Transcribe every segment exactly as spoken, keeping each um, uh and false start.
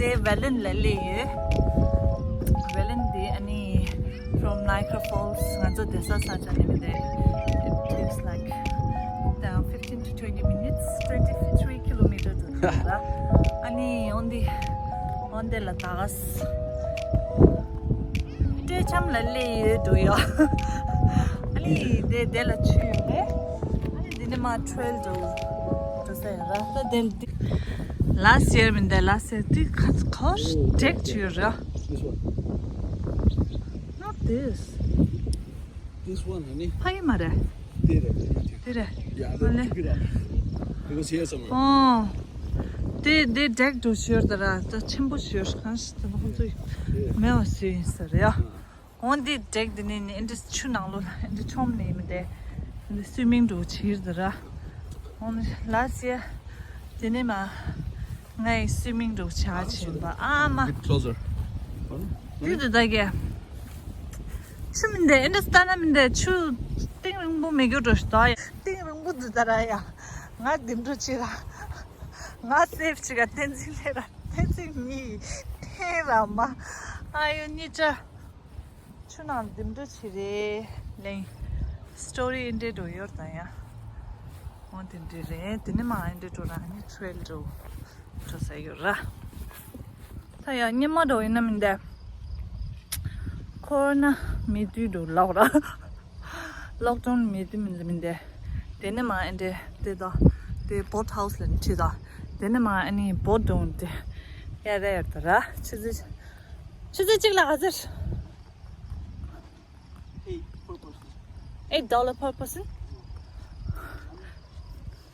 དེ་ཝེ་ལན་ལ་སླེབས་ཡོད། ཝེ་ལན་དེ་ཨ་ནི་from Niagara Falls ང་ཚོ་བསྡད་ས་ས་ཆ་ནས་མི་འདུག It takes like uh, fifteen to twenty minutes, twenty-three kilometers to travel. ཨ་ནི་འོན་ཏེ་འོན་ཏེ་ལ་ད་ག་ས་སྤྲོ་འཆམ་ལ་སླེབས་ཡོད་འགྲོ་ཡོད། ཨ་ནི་དེ་དེ་ལ་ཆུ་ཡོད་རེད། ཨ་ནི་དེ་ནས་མར་ཊེལ་འགྲོ་འགྲོ་ས་ཡོད་ར། ད་དེ་ལ་སི་ཡར་མིན་དེ་ལ་སི་ཡར་དེ་ཁ་ཁ་ཊེག་ཆུ་ཡོད་ར། This one. Not this. This one, honey. ཕ་གི་མ་རེད། དེ་རེད། དེ་རེད། Yeah, ཨ་ལེ། Pick it up. It was here somewhere. ཨོ། དེ་དེ་ཊེག་འགྲོ་ཤོར་ད་ར། ད་ཆེན་པོ་ཤོར་གང་ཞིག་ད་ཁོང་ཚོས་མེད་པ་བཟོས་ཡིན་ས་རེད་ཡ། འོན་ཏེ་ཊེག་དེ་ནས་ནི་ཨེ་འདྲ་ཆུ་ནང་ལོགས་ལ་ཨེ་འདྲ་མཆོངས་ནས་མི་དེ་ཨེ་འདྲ་སུའི་མིང་འགྲོ་ཕྱིར་ད་ར། འོན་ཏེ་ལ་སི་ཡར་དེ་ནས་མ། ངའི་སུའི་མིང་འགྲོ་བྱ་ཕྱིན་པ་ཨ་མ། Bit closer. དེ་དུ་ད་གེ། ཆུ་མིན་དེ་ཨེ་འདྲ་ལྟ་ན་མིན་དེ་ཆུ་གཏིང་རིང་པོ་མི་རྒྱུ་འགྲོ་ཞིག་ད་ཡ། གཏིང་རིང་པོ་འདི་ད་ར་ཡ། ང་འདི་འགྲོ་ཕྱིར་ར། ང་སེབ་ཅིག་ག་བསྟན་འཛིན་ལས་ར་བསྟན་འཛིན་གཉིས་ཐེ་ར་མ། ཨ་ཡོ་གཉིས་ཆ། ཆུ་ནང་འདེམས་སྒྲུག་བྱེད་རེད་ལེ། སི་ཊོ་རི་ཨེ་འདྲའི་འགྲོ་ཡོད་ད་ཡ། འོ་དེ་འདྲ་རེད། དེ་ནས་མ་ཨེ་འདྲའི་འགྲོ་ར་ནི་ཊེལ་འགྲོ་འགྲོ་ས་ཡོད་ར། ད་ཡ་སྔོན་མ་འགྲོ་ཡིན་ན་མིན་དེ། ཁོ་རོ་ན་མེད་དུས་འགྲོ་ལོག་ར། ལོག་ཌའོན་མེད་དུས་མིན་མིན་དེ། དེ་ནས་མ་ཨེ་འདྲའི་དེ་དང་དེ་བོཊ་ཧའུ་སི་ལ་ཁྲིད་དང་། དེ་ནས་མ་ཨ་ནི་བོཊ་འགྲོ་འདི་ཡ་ར་ཡོད་ད་ར། ཆུ་ཚོད་ཆུ་ཚོད་གཅིག་ལ་ག་ཚོད། Eight per person. Eight dollar per person?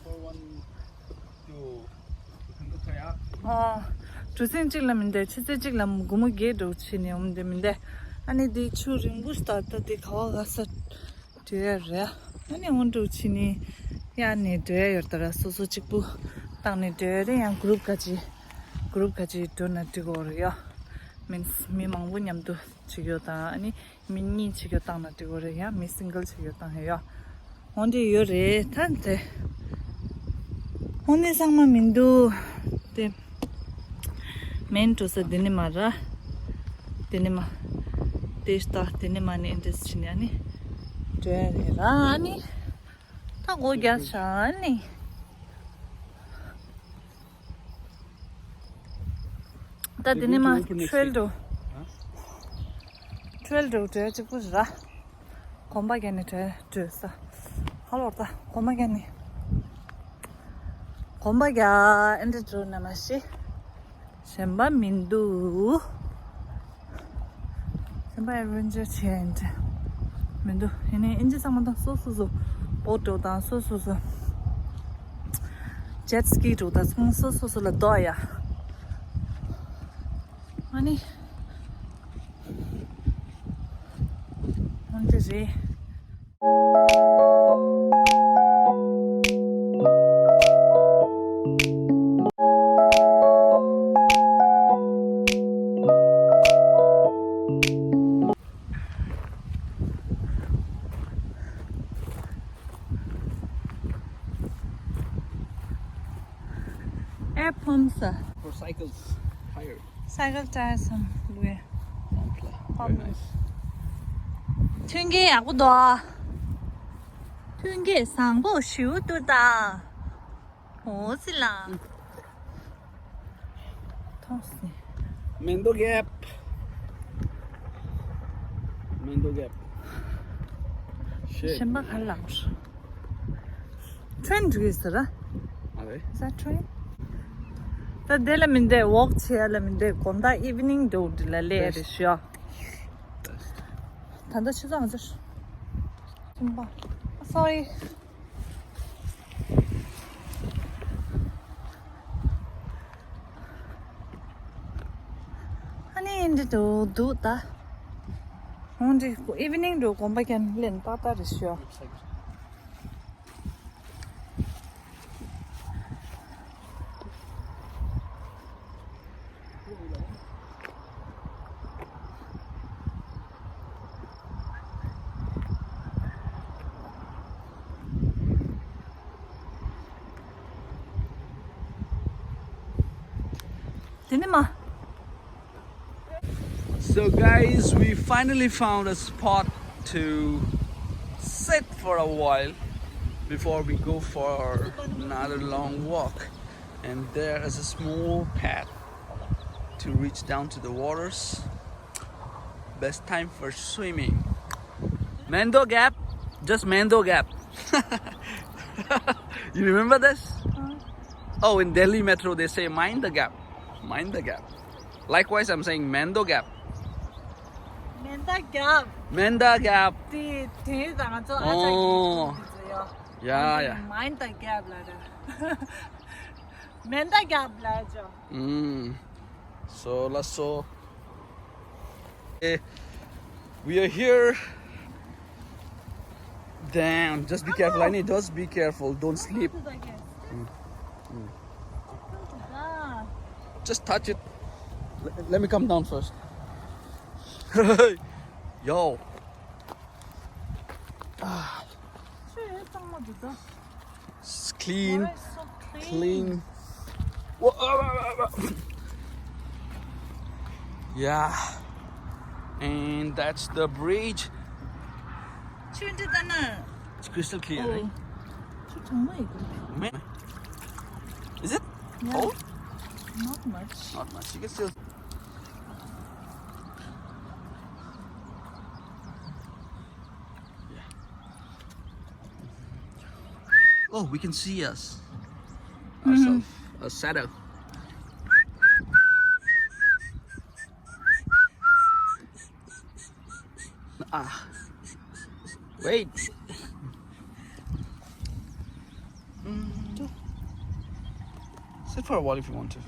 For one, two, ཨོ། གྲུ་གཟིངས་གཅིག་ལ་མིན་དེ་ཆུ་ཚོད་གཅིག་ལ་སྒོར་མོ་བརྒྱད་འགྲོ་བྱས་ནས་འོང་དེ་མིན་དེ། ཨ་ནི་དེ་ཆུ་རིང་པོ་ཞིག་ད་ལྟ་དེ་ག་བ་ག་ས་འགྲོ་ཡ་རེད། ཨ་ནི་འོང་འགྲོ་བྱས་ནས་ཡར་ནས་འགྲོ་ཡ་ཡོད་ད་ར། སོ་སོ་གཅིག་པུ་བཏང་ནས་འགྲོ་ཡ་རེད། ཡང་གུ་རུབ་ག་ཅིག་གུ་རུབ་ག་ཅིག་འགྲོ་ན་འགྲིག་གོ་རེད་ཡ། མིན་མི་མང་པོ་མཉམ་དུ་བྱེད་ཡོད་དང་ཨ་ནི། མི་གཉིས་བྱེད་རྒྱུ་བཏང་ན་འགྲིག་གི་རེད་ཡ། མི་སིང་གལ་བྱེད་རྒྱུ་བཏང་ཡོད་ཡ། འོ་འདི་ཡོད་རེད་ད་དེ། འོ་འདི་ཚང་མ་མི་འདུག་དེ། མེན་འགྲོ་ས་དེ་ནི་མ་ར། དེ་ནི་མ། དེ་ལྟ་དེ་ནི་མ་ནི་ཨེ་འདྲས་བྱེད་ནི་ཨ་ནི། འགྲོ་ཡ་རེད་ར་ཨ་ནི། ད་སྒོ་རྒྱག་བྱ་ཨ་ནི། ད་དེ་ནས་མ་ཊེལ་འགྲོ། ཊེལ་འགྲོ་འགྲོ་གཅིག་པུ་ར། གོམ་པ་རྒྱག་ནས་ཊེལ་འགྲོ་ས། ཧ་ལོ་ད་གོམ་པ་རྒྱག་ནས། གོམ་པ་རྒྱག་ཨེ་འདྲ་འགྲོ་ན་མ་ཤེས། གཞན་པ་མི་འདུག་གཞན་པ་ཨེ་ཌི་ཝེན་ཅར་བྱས་ཡིན་འདྲ་མི་འདུག་ཡིན་ནའི་ཨིན་ཇི་ཚང་མ་དང་སོ་སོ་སོ་བོ་ཊོ་དང་སོ་སོ་སོ་ཇེཊ་སི་ཀི་འགྲོ་དང་ཚང་མ་སོ་སོ་སོ་ལ་ལྡོག་ཡ། ཨ་ནི་འོན་ཏེ་རེད། Air pumps. For cycles, tire. Cycle tire some. Very nice. མཐུན་རྐྱེན་ཡག་པོ་འདུག་མཐུན་རྐྱེན་བཟང་པོ་ཞེ་པོ་འདུག་ད། འོ་ཙི་ལ། མཐོང་སྲིད། མེན་དོ་གེབ། མེན་དོ་གེབ། གཞན་པ་ག་ལ་ལགས། ཊེན་འགྲོ་གི་ཟེར་ར། ཨ་རེད། Is that train? ད་དེ་ལ་མིན་དེ་ཝོག་བྱེད་ཡ་ལ་མིན་དེ་དགོང་དག་ཨི་ཝི་ནིང་འགྲོ་འདི་ལ་ལས་རེད་ཤོ། ད་ལྟ་ཆུ་ཚོད་ང་ཚོ་གསུམ་པ། Sorry. ཨ་ནི་འདི་འདུག་འདུག་ད། འོན་ཏེ་ཨི་ཝི་ནིང་འགྲོ་དགོངས་པ་ཀྱང་ལེན་ཏག་ཏག་རེད་ཤོ། དེ་ནི་མ། So, guys, we finally found a spot to sit for a while before we go for another long walk. And there is a small path to reach down to the waters. Best time for swimming. Mendo Gap, just Mendo Gap. You remember this? Oh, in Delhi Metro, they say mind the gap. Mind the gap. Likewise, I'm saying Mendo Gap. Mendo Gap. Mendo Gap. དེ་དེ་ད་ང་ཚོ་ཨ་ཅག་གི་Oh. ཁྱོད་ཀྱི་ཚོ་ཡོ། Yeah, yeah. Mind the gap ལ་ར། Mendo Gap ལ་ཅོ། Mm. So, let's so. Eh, we are here. Damn, just be careful. I need, just be careful. Don't slip. Mm. Mm. Just touch it. Let, let me come down first. Yo. Ah. It's clean. Why it's so clean? Clean. Whoa, ah, ah, ah, ah. Yeah. And that's the bridge. It's crystal clear, right? Oh. Man. Is it cold? Not much. Not much. You can still. Yeah. Oh, we can see us. Mm-hmm. Ourselves. A shadow. Ah. Wait. Mm. Sit for a while if you want to.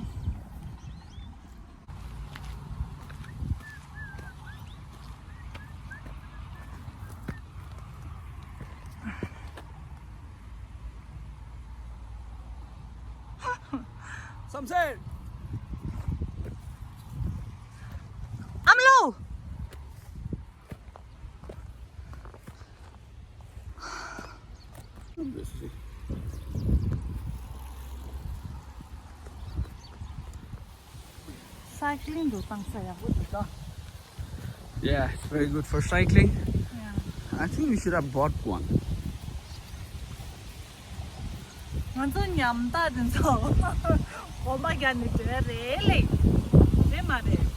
Samsel. Amlo. Cycling དུ་བཏང་ས་ཡག་པོ་འདུག་དོ། Yeah, it's very good for cycling. Yeah. I think we should have bought one. ང་ཚོ་ཉམ་ཐག་དེ་ཚོ་གོམ་པ་རྒྱག་ནས་འགྲོ་ཡ་རེད་ལེ། རེད་མ་རེད།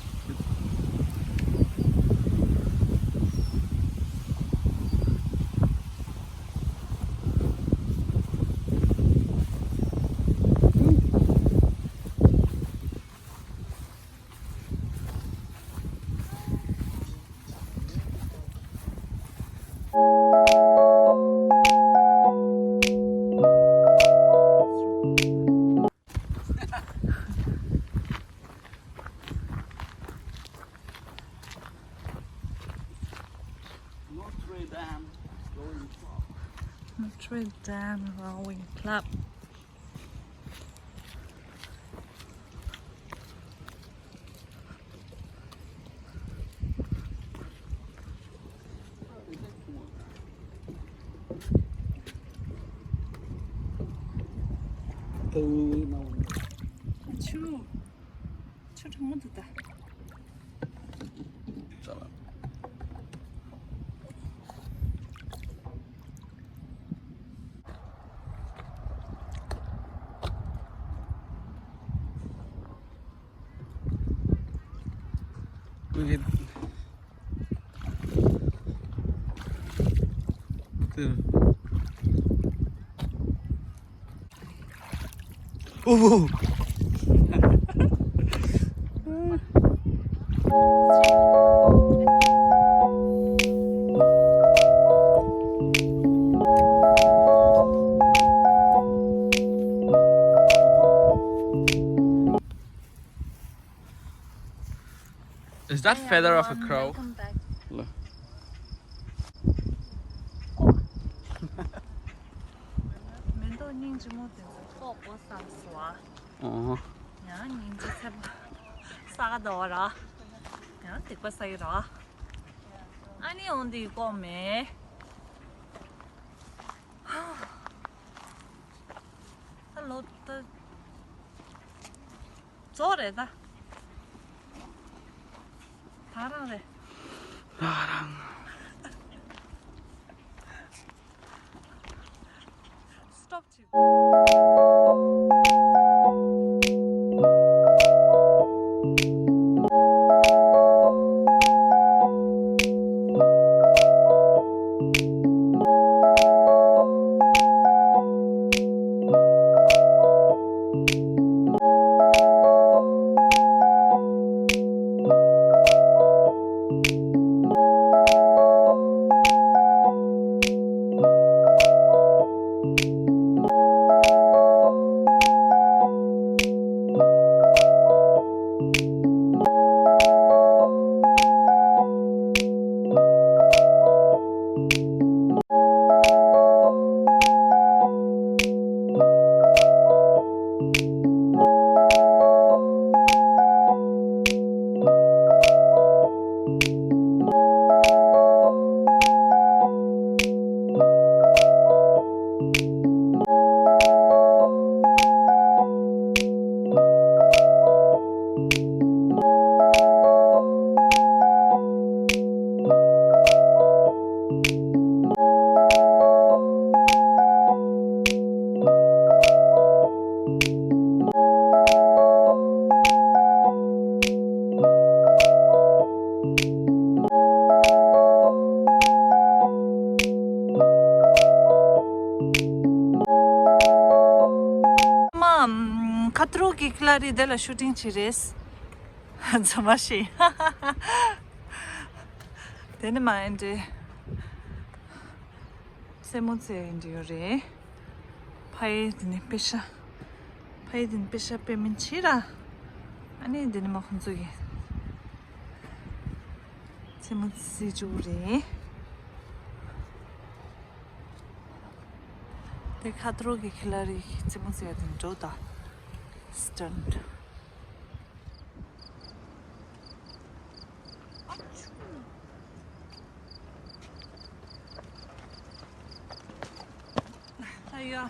Notre Dame Rowing Club. Notre Dame Rowing Club. ཆུ། ཆུ་གྲང་མོ་འདུག་ད། Is that feather of a crow? Look. མེ་ཏོག་སྙིང་རྗེ་མོ་དེ་ཚོ་ཐོག་པོ་བསམ་སོང་ཨ། ཨོ། ཡང་སྙིང་རྗེ་ཚ་པོ་ས་ག་དོ་ར། ཡང་ཐིགས་པ་ས་ཡི་ར། ཨ་ནི་འོན་ཏེ་ཀོ་མེ། ད་ལོ་ད། ཙོག་རེད་ད། ང་རང་རེད། Stop to མ། ཁ་ཐུར་གི་ཁི་ལ་རི་དེ་ལ་ཤུ་ཊིང་བྱེད་རེས། ཚང་མ་ཤེས། དེ་ནི་མ་ཨེ་འདྲེ། སེ་མོ་ཙེ་ཨེ་འདྲེ་ཡོད་རེད། ཕ་ཡི་དེ་ནི་པེ་ཤ། ཕ་ཡི་དེ་ནི་པེ་ཤ་པེ་མིན་བྱེད་ར། ཨ་ནི་དེ་ནི་མ་ཁོང་ཚོ་གི་སེ་མོ་ཙེ་བཅུག་རེད། དེ་ཁ་ཐུར་གི་ཁི་ལ་རི་སེ་མོ་ཙེ་དེ་འགྲོ་ད། སི་ཊན་ཌི། ད་ཡོ།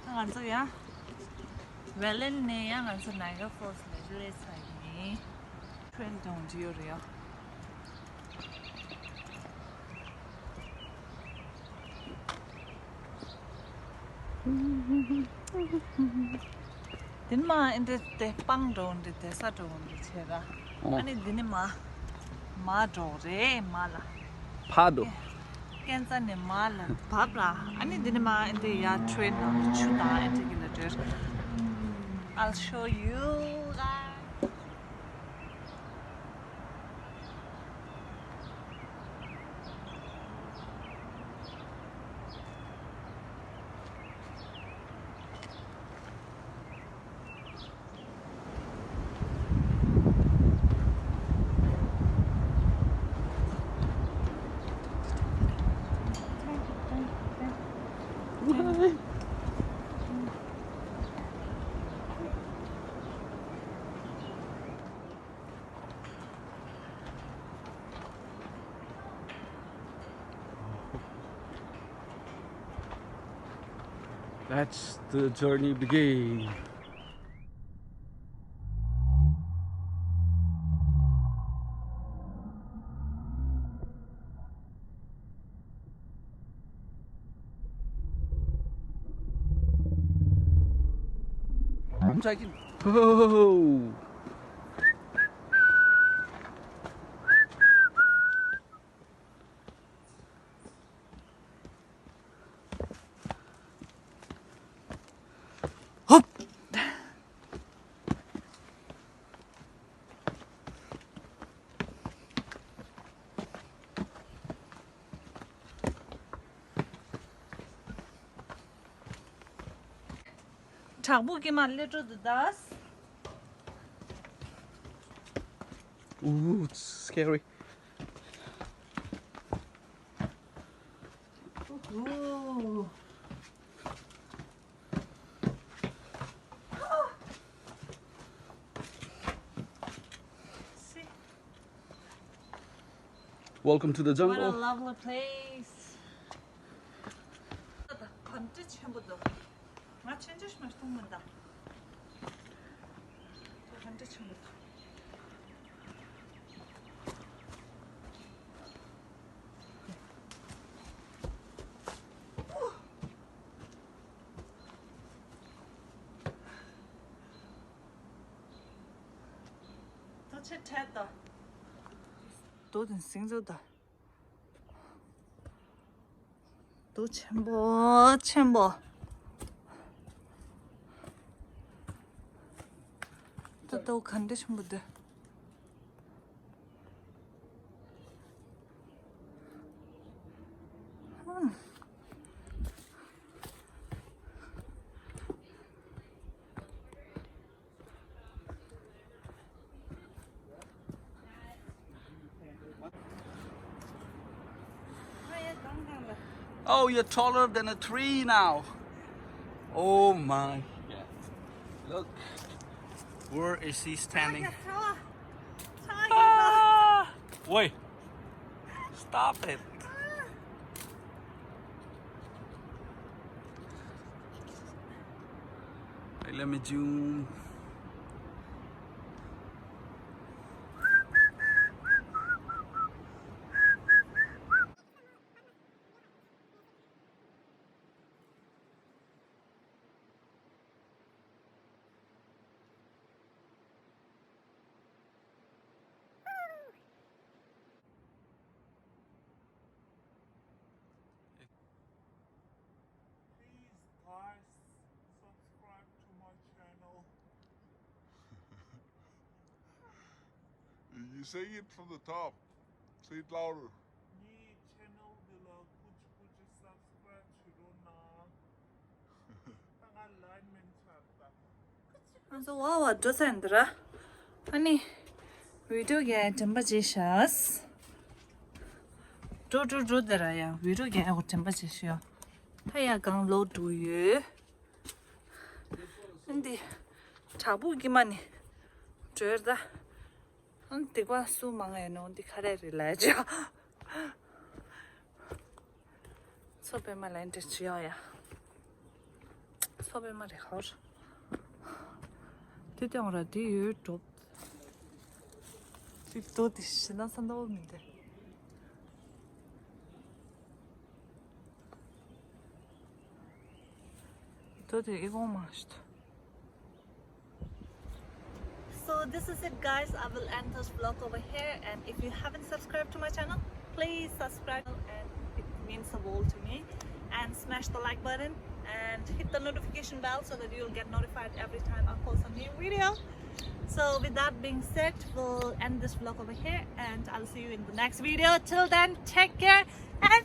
ད་ང་ཚོ་ཡ། ཝེ་ལན་ནས་ཡ་ང་ཚོ་ནའི་ག་ར་ཕོལ་སི་ལ་སླེབས་ཚར་ཡིན། ཁྲེན་དང་འདི་ཡོད་རེད་ཡ། དེ་ནི་མ་ཨེ་འདྲེ་དེ་སྤང་འགྲོ་འདྲེ་དེ་ས་འགྲོ་འདྲེ་བྱས་ར། ཨོ། ཨ་ནི་དེ་ནི་མ། མ་འགྲོ་རེད་མ་ལ། ཕ་འགྲོ། ཀན་ཙ་ནས་མ་ལ་བབས་ར། ཨ་ནི་དེ་ནི་མ་ཨེ་འདྲེ་ཡ་ཁྲེན་ནང་ཆུ་དང་ཨེ་འདྲེ་གི་ལ་འགྲོ། I'll show you guys. That's the journey begin. I'm taking. Oh. ཧོབ། བྲག་ཕུག་གི་མ་སླེབས་འགྲོ་འདུག་ད། Ooh, it's scary. Ooh. See? Welcome to the jungle. What a lovely place. ག་འདྲ་ཆེན་པོ་འདུག་ང་ཆེན་ཆེ་ཞིག་མ་གཏོང་མི་འདའ། ག་འདྲ་ཆེན་པོ་འདུག་ཆེ་ཁྲལ་དང་། རྡོ་དང་སིང་ཚོ་དང་། རྡོ་ཆེན་པོ་ཆེན་པོ། ད་རྡོ་ག་འདྲ་ཆེན་པོ་འདི། Oh, you're taller than a tree now. Oh my. Yeah. Look. Where is he standing? Ah! Wait. Stop it. Let me zoom. Please, guys, subscribe to my channel. You say it from the top. Say it louder. ངའི་ཆེ་ནལ་འདི་ལ་ཀུ་ཅི་ཀུ་ཅི་སབ་སི་ཀ་རབ་བྱེད་རོགས་གནང་། ད་ང་ལའིན་མེན་ཆགས་ད། ང་ཚོ་ཝ་ཝ་འགྲོ་ས་ཡིན་འདི་ར། ཨ་ནི་བི་ཌིའོ་གི་དྲན་པ་བརྗེད་ཤག་འགྲོ་འགྲོ་འགྲོ་འདི་ར་ཡ། བི་ཌིའོ་གི་དྲན་པ་བརྗེད་ཤག་ད་ཡ་གང་ལོག་འགྲོ་ཡོད། ཨ་འདི་བྲག་ཕུག་གི་མ་ནི་བྲོས་ད། ཨང་། སྡིག་པ་སུ་མང་ཡ་ནོ་འདི་ཁ་རེ་རེ་ལ་ཅོ། མཚོ་པད་མ་ལ་འདྲེ་ཅི་ཡོ་ཡ། མཚོ་པད་མ་རེ་ཧོར། དེ་དེ་འོང་ར་དེ་ཡོད་འགྲོ། དེ་དོ་དེ་ཤི་ན་ས་འདོ་མི་འདེ། དོ་དེ་ཨི་གོང་མ་ཤི་ཐུ། So this is it, guys. I will end this vlog over here, and if you haven't subscribed to my channel, please subscribe, and it means the world to me. And smash the like button and hit the notification bell so that you'll get notified every time I post a new video. So with that being said, we'll end this vlog over here, and I'll see you in the next video. Till then, take care and